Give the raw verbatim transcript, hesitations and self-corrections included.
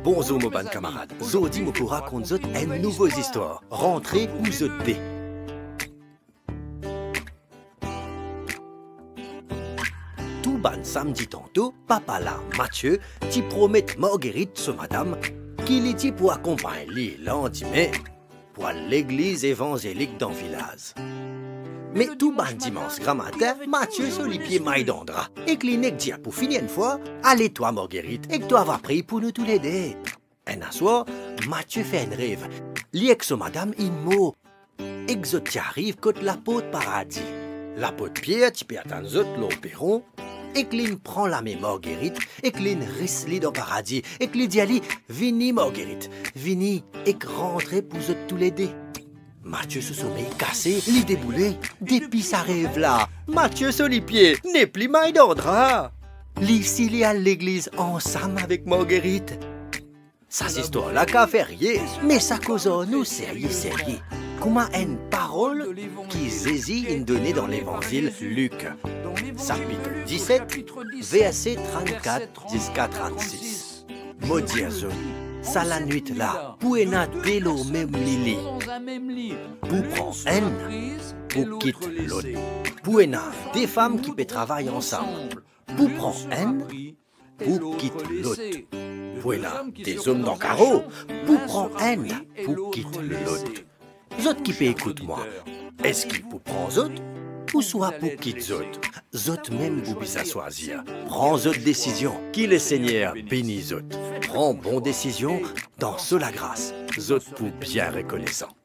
Bonzour mo bann kamarad, zordi mo pou rakont zot enn nouvo zistwar, rantre pou zot de. Tou bann samdi tanto, papa la, Mathieu, ti promet Marguerite, so madam, ki li ti pou akonpagn li landime pou al legliz evanzelik dan vilaz. Me tou bann dimans gramatin, Mathieu so lipie may dan dra, ek li nek dir pou fini enn fwa, "Ale twa, Marguerite, ek twa va priy pou nou toulede." Enn aswar, Mathieu fer enn rev. Li ek so madam inn mor, ek zot ti ariv kot laport paradi. Laport Pier ti pe atann zot lor peron, ek linn pran lame Marguerite, ek linn ris li dan paradi, ek li dir li, "Vini, Marguerite, vini, ek rantre pou zot toulede." Mathieu so somey kase, li deboule. Depi sa rev la, Mathieu so lipie nepli may dan dra. Li si li al legliz ansam avek Marguerite. Sa zistwar la kav fer rie, me sa koz ar nou serye serye. Kouma enn parol ki Zezi inn done dan Levanzil Lik, sapit diset, verse trannkat ziska trannsis. Mo dir zot, sa lanwit la, pou ena de lor mem lili. Pou pran enn, pou kit lot. Pou ena de fam ki pe travay ansam. Pou pran enn, pou kit lot. Pou ena de zom dan karo, pou pran enn, pou kit lot. Zot ki pe ekout mwa, eski pou pran zot, ouswa pou kit zot? Zot mem pou bizin swazir. Pran zot desizion, ki Lesegner beni zot. Pran bon desizion dan so lagras, zot pou bien rekonesan.